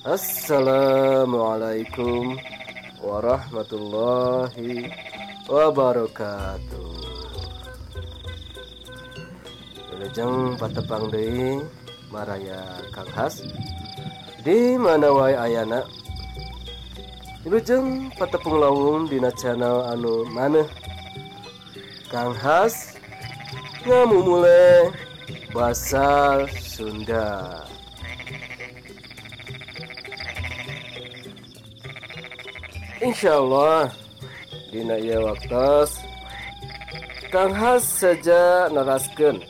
Assalamualaikum warahmatullahi wabarakatuh. Wilujeng patepang deui maraya Kang Has di mana wae ayana. Wilujeng patepung lawung dina channel anu maneh Kang Has ngamumule basa Sunda. Insyaallah dina ieu waktos Kang Has saja neraskeun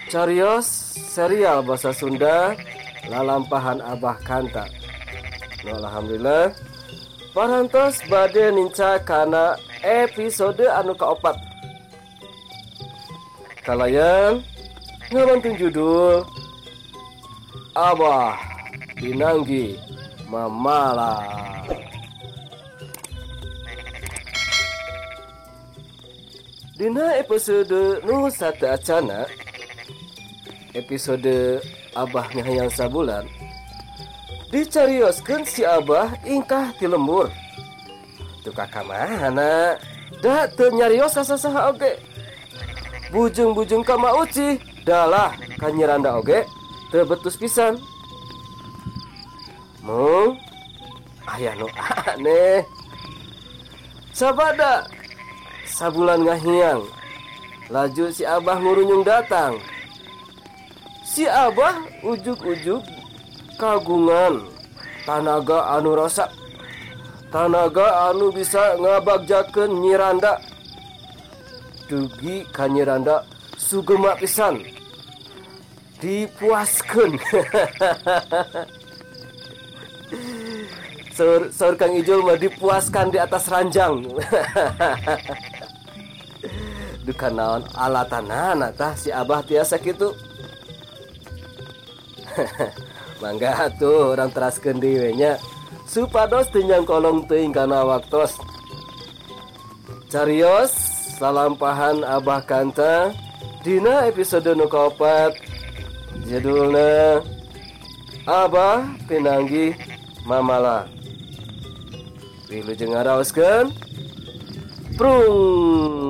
carios serial basa Sunda lalampahan Abah Kanta. Nu alhamdulillah parantos bade ninca kana episode anu kaopat. Kalayan ngabantun judul Abah Pinanggi Mamala. Dina episode nu sateuacana, episode Abah ngahayang sabulan, dicarioskeun si Abah ingkah ti lembur. Tukah kamana? Da teu nyarios ka sasaha oge. Bujung-bujung ka Ma Uci, dalah ka Nyiranda oge teu betus pisan. Mung aya nu aneh. Sabada sabulan ngahiang, laju si Abah ngurunyung datang. Si Abah ujug-ujug kagungan tanaga anu rosak, tanaga anu bisa ngabagjakeun Nyiranda. Dugi ka Nyiranda sugema pisan, dipuaskeun. Saur Kang Ijul mah dipuaskan di atas ranjang. Duka naon alatanana tah si Abah tiasa kitu. Mangga atuh urang teraskeun deui we nya supados teu nyangkolong teuing kana waktos. Carios salampahan Abah Kanta dina episode nu kaopat, judulna Abah Pinanggi Mamala. Wilujeng ngaraoskeun prung.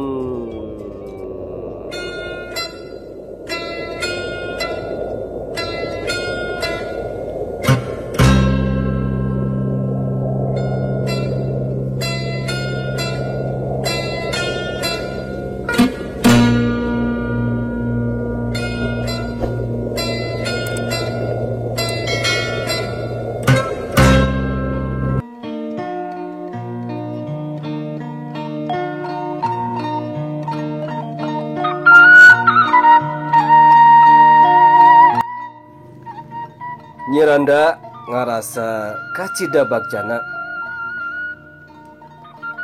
Nyiranda ngarasa kacida bagjana.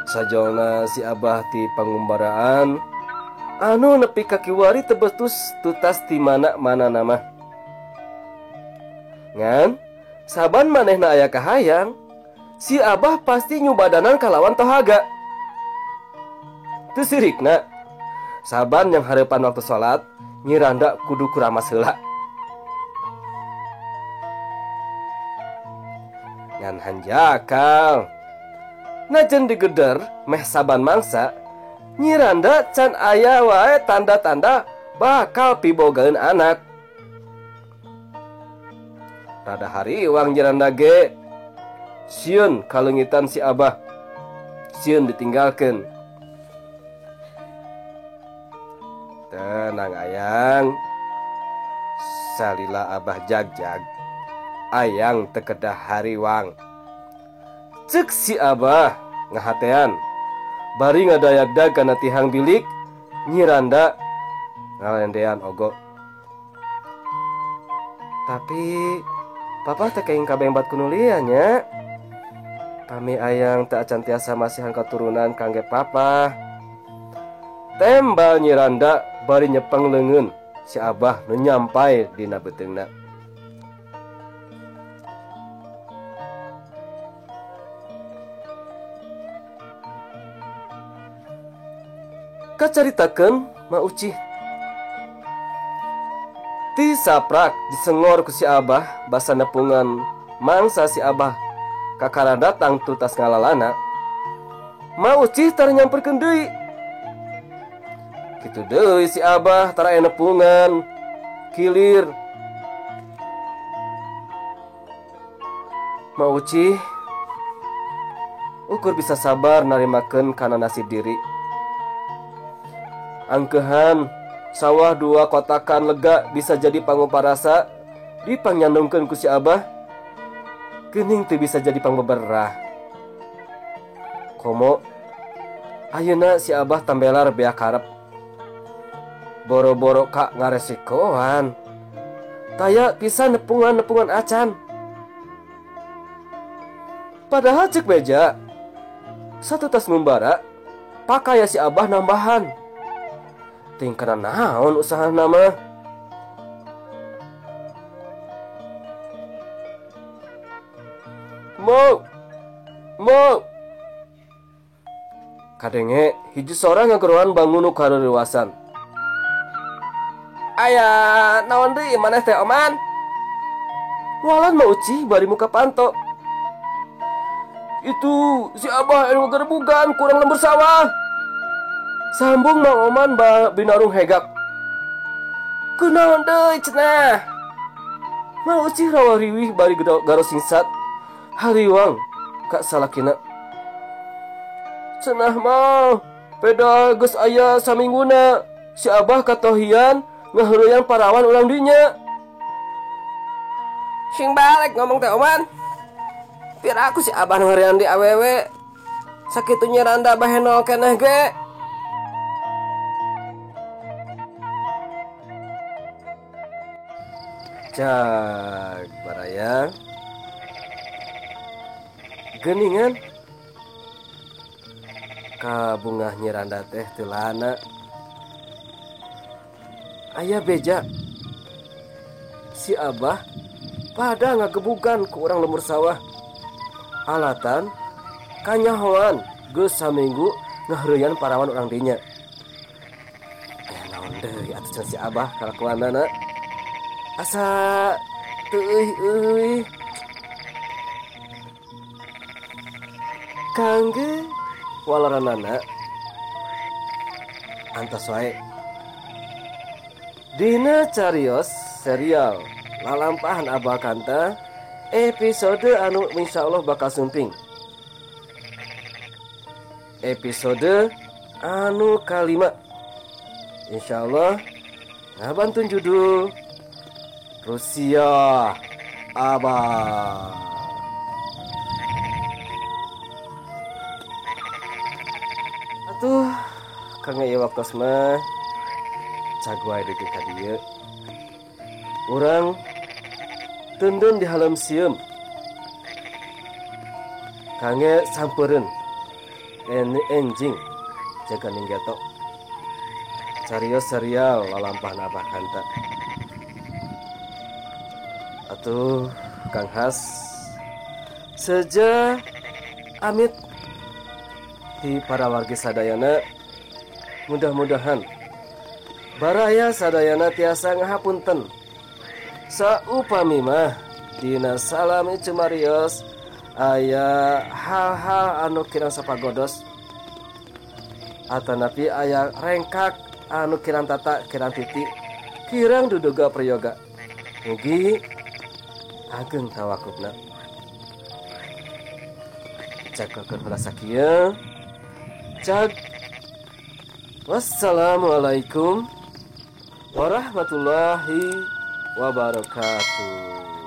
Sajolna si Abah ti pangumbaraan anu nepi ka kiwari tebetus tutas ti mana-mana nama. Ngan saban manehna aya kahayang, si Abah pasti nyubadanan kalawan tohaga. Teu sirikna, saban yang hareupan waktu salat, Nyiranda kudu kuramas heula. Ngan hanjakal najan digeder meh saban mangsa, Nyiranda can aya wae tanda-tanda bakal pibogaeun anak. Rada hariwang Nyiranda ge sieun kaleungitan si Abah, sieun ditinggalkeun. Tenang ayang, salila Abah jag-jag, ayang tekedah hariwang. Cek si Abah ngahatean bari ngadayagdag kana tihang bilik. Nyiranda ngalendean ogo. Tapi papa teh kaing kabengbat ku nu liya nya. Pami ayang teu acan tiasa masihan katurunan kangge papa. Tembal Nyiranda bari nyepeng leungeun si Abah nu nyampai dina beuteungna. Kacaritakeun Ma Uci. Ti saprak disengor ku si Abah basa nepungan Mangsa si Abah kakara datang tutas ngalalana. Ma Ucih tara nyamperkeun deui. Kitu deui si Abah tara aya nepungan. Kilir. Ma Ucih ukur bisa sabar narimakeun kana nasib diri. Angkehan sawah 2 kotakan lega bisa jadi panguparasa dipangyandongkeun ku si Abah. Geuning teu bisa jadi pangbeberah. Komo ayeuna si Abah tambelar beak karep. Boro-boro ka ngaresikoan. Taya pisan nepungan-nepungan acan. Padahal cek beja satu tas membara pakaya si Abah nambahan. Tingkana naon usaha nama. Mau mau kadenge hiji sora ngageroan bangun nu kareurewasan. Aya naon deui maneh teh Oman? Walan Ma Ucih bari muka panto. Itu si Abah anu ngagerebugan kurang lembur sawah. Sambung Mang Oman binarung hegak. Kunaon deui cenah? Ma Ucih rawariwih bari garo singsat. Hariwang ka salakina. Cenah mah peda geus aya samingguna si Abah katohian ngaheureyan parawan urang dinya. Sing balik ngomong teh Oman. Piraku si Abah ngaheureyan di awewe. Sakitu nyeranda bahenol keneh ge. Cag baraya. Geningan kabungah nyiranda teh teu lana. Aya beja si Abah pada ngagebugan ku urang lembur sawah. Alatan kanyahoan geus saminggu ngaheureyan parawan urang dinya. Aya naon deui atuh cenah si Abah kalakuanana. Asa teu euy. Kangge walaranana antos wae. Dina carios serial Lalampahan Abah Kanta episode anu insyaallah bakal sumping. Episode anu kalima. Insyaallah ngabantun judul Rusia Abah. Atuh kangge ieu waktos mah caguai deui ka dieu. Urang teuntun di halem sieum. Kangge sampeureun enjing jaga ninggetok. Carios serial Lalampahan Abah Kanta. Atuh Kang Has seja amit di para wargi sadayana, mudah-mudahan baraya sadayana tiasa ngahapunten saupami mah dina salami cumarios aya hal-hal anu kirang sapagodos atanapi aya rengkak anu kirang tata kirang titi kirang duduga prayoga. Mugi ageng tawakupna. Cakakeun heula sakieu. Cag. Wassalamualaikum warahmatullahi wabarakatuh.